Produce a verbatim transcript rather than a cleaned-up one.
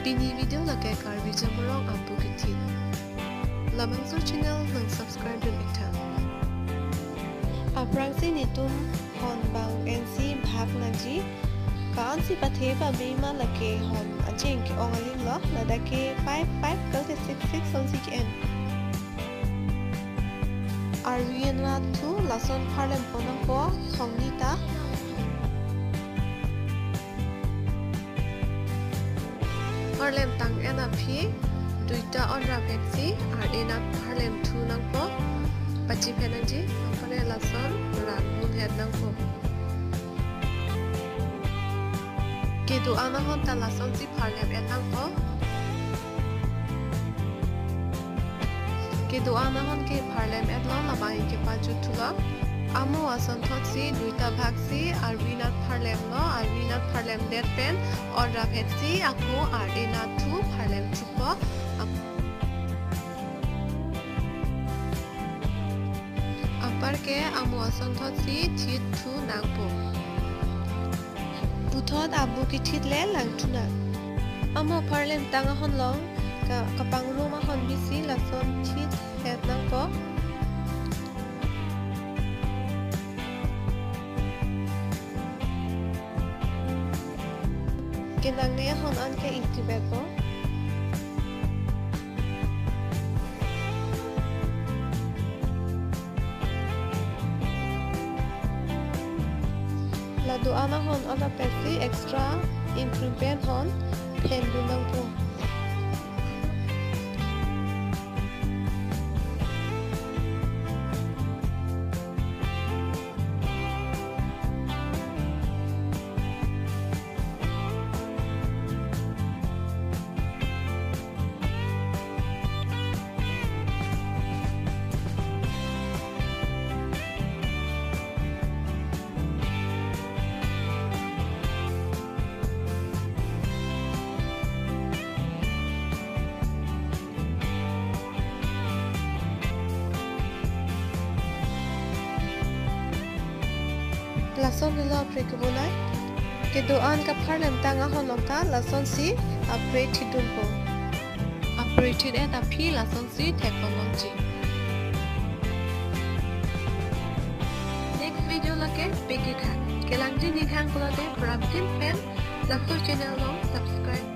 Pini video lake Karbi Jamrong abu kethit. Labangso channel nang subscribe dun ik tha. Aphrangsi netum hon bang ensi bhak nangji. Ko-ansi pathe pame ma lake hon acheng ke-ong aling lo, ladak ke five five kaike six six onsi ke-en. Arvi anat thu lason pharlem pon nangpo thongni ta. Pharlem tang-en aphi duita on raphetsi arvi anat pharlem thu nangpo. Pachiphe nangji, apare lason rat munhet nangpo. Kedo-an ahon ta lasonsi pharlem-et nangpo. Kedo-an ahon ke pharlem-et lo, labang ke pajut thulo. Amo asonthotsi duita bhaksi arvi anat pharlem lo, arvi anat pharlemdet pen on raphetsi ako arvi anat thu pharlem thupo. Ap-, apar ke amo asonthotsi thit thu nangpo. Puthot abu kethit le lang thu nang. Amo pharlem tang ahon long ka, kapangrum ahon bisi lason thithet nangpo. Kenangne ahon an ke ingtibetpo. La do-an ahon an apetsi extra ingkrim pen hon phendun nangpo. Lason helo apre kebonai. Kedo-an kapharlem tang ahon long ta lasonsi apre thidunpo. Apre thit-et aphi lasonsi thekpon longji. Next video lake pekitha. Kelangji ninghang pulote prapjin pen laso channel along subscribe